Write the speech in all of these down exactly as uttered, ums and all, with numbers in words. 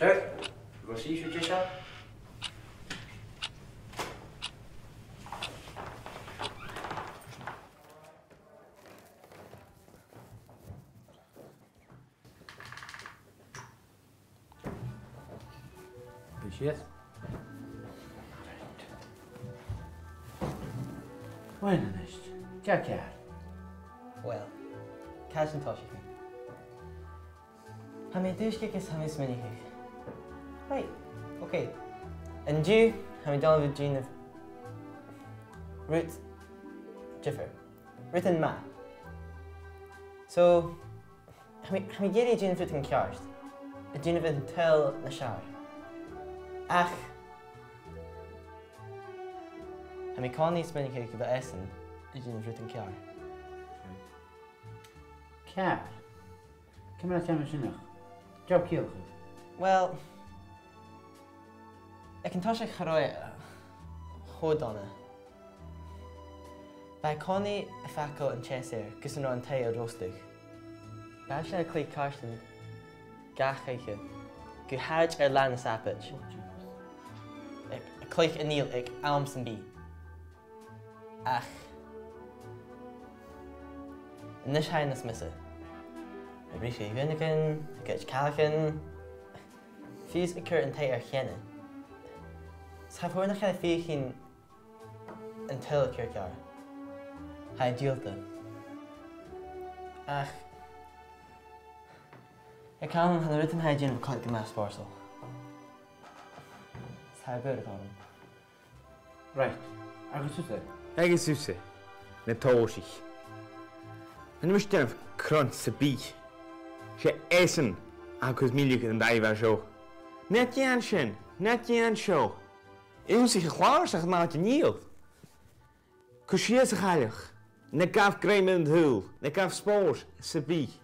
Sir, bheil sibhse deiseil? Bidh sibh. Uill, a-nis, dè tha ceàrr? Uill, càit an tòisich mi? Tha mi a' tuigsinn agus tha mi a' smaoineachadh. Right, okay. An-diugh, tha mi a' dol a bhith a' dèanamh rud diofar. Rudan math. So, tha mi, tha mi ag iarraidh a dhèanamh rudan ceart. A dhèanamh an t-saoghail nas fheàrr. Ach, tha mi an-còmhnaidh a' smaoineachadh gu bheil esan a' dèanamh rudan ceàrr. Ceàrr? Ciamar a tha sin a' ciallachadh? Job ciallachadh? Well, aig an toiseach cha robh e cho dona. Bha e an-còmhnaidh a' fàgail an teas air gus an robh an taigh air roasgadh. Bha sinn a' cluich càirdean gach oidhche, gu h-àrd air latha na Sàbaid. A', a' cluich an fhidheall aig àm sam bith. Ach a-nis tha e nas miosa. A' briseadh ghunnagan, a' goid caileagan. Fiù 's a' cur an taigh air cheana. 'S cha mhòr nach eil e a' feuchainn an t-saoghal a chur ceàrr. Tha e diofraichte. Ach, aig àm, tha na rudan a tha e a' dèanamh a' coimhead gu math spòrsail. 'S tha e a' còrdadh rium. Right. Agus thusa? Agus thusa, na tòisich. Chan eil mise a' dèanamh cron sam bith. 'S e esan a tha a' cur milleadh air an taigh a tha seo. Na dèan sin, na dèan seo. Ionnsaichidh a' chlàr-sa ach an àite an fhidheall. Cuir sìos a' chailleach. Na gabh grèim air an t-saoghal, na gabh spòrs sam bith.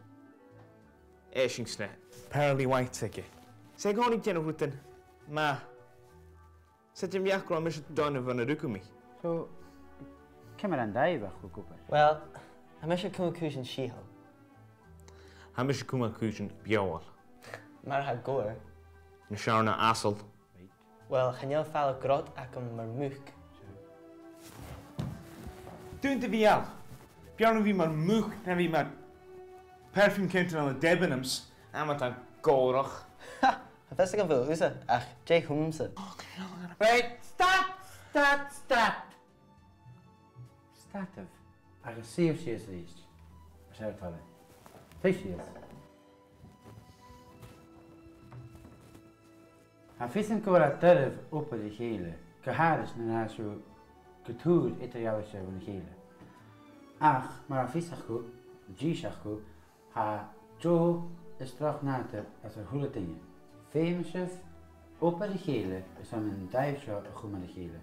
Eising sna pearly whites aige. 'S e an-còmhnaidh a' dèanamh rudan math. 'S e dè am beachd gun robh mise dona bhon a rugadh mi? So, ciamar a tha an taigh a' cur cùbair? Well, tha mise a' cumail cùisean sìtheil. Tha mise a' cumail cùisean beòthail. Mar a tha gu leòr. Nas fheàrr na asail. Well, chan eil falbh grod agam mar muc. Dùin do bheul. B' fheàrr a bhith mar mhuc na bhith mar perfume counter ann an Debenhams, amanta gòrach. Ha! Tha fios agam far a bheil thusa, ach dè chunntas? Right, stad, stad, stad. Stadaibh agus suivibh sìos a-rithist. Mas e ur toil e. Suidh sìos. Tha fios agam gu bheil e doirbh obair ri chèile, gu h-àraid nuair a tha sibh gu tur eadar-dhealaichte bhon a chèile. Ach, mar a tha fios agaibh, dìreach agaibh, tha deagh is droch nàdar anns a h-uile duine. Feumaidh sibh obair ri chèile airson an dàimh seo a chumail ri chèile.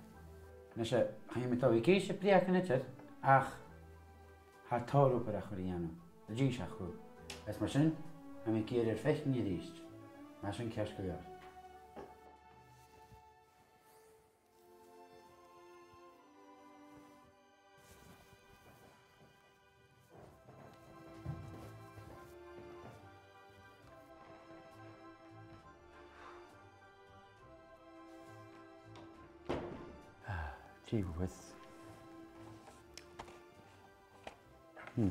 Nise, chan eil mi a' dol a bhith ag èisteachd ri bhreugan idir, ach tha tòrr obair agaibh ri dhèanamh. Dìreach agaibh. Is mar sin, tha mi ag iarraidh ur faicinn a-rithist. Mar sin ceart gu leòr. Ah, gee whiz. Hmm.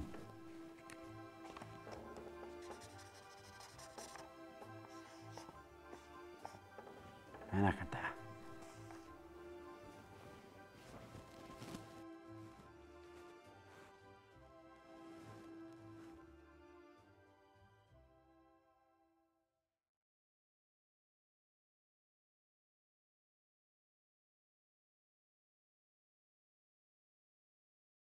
An aca dà.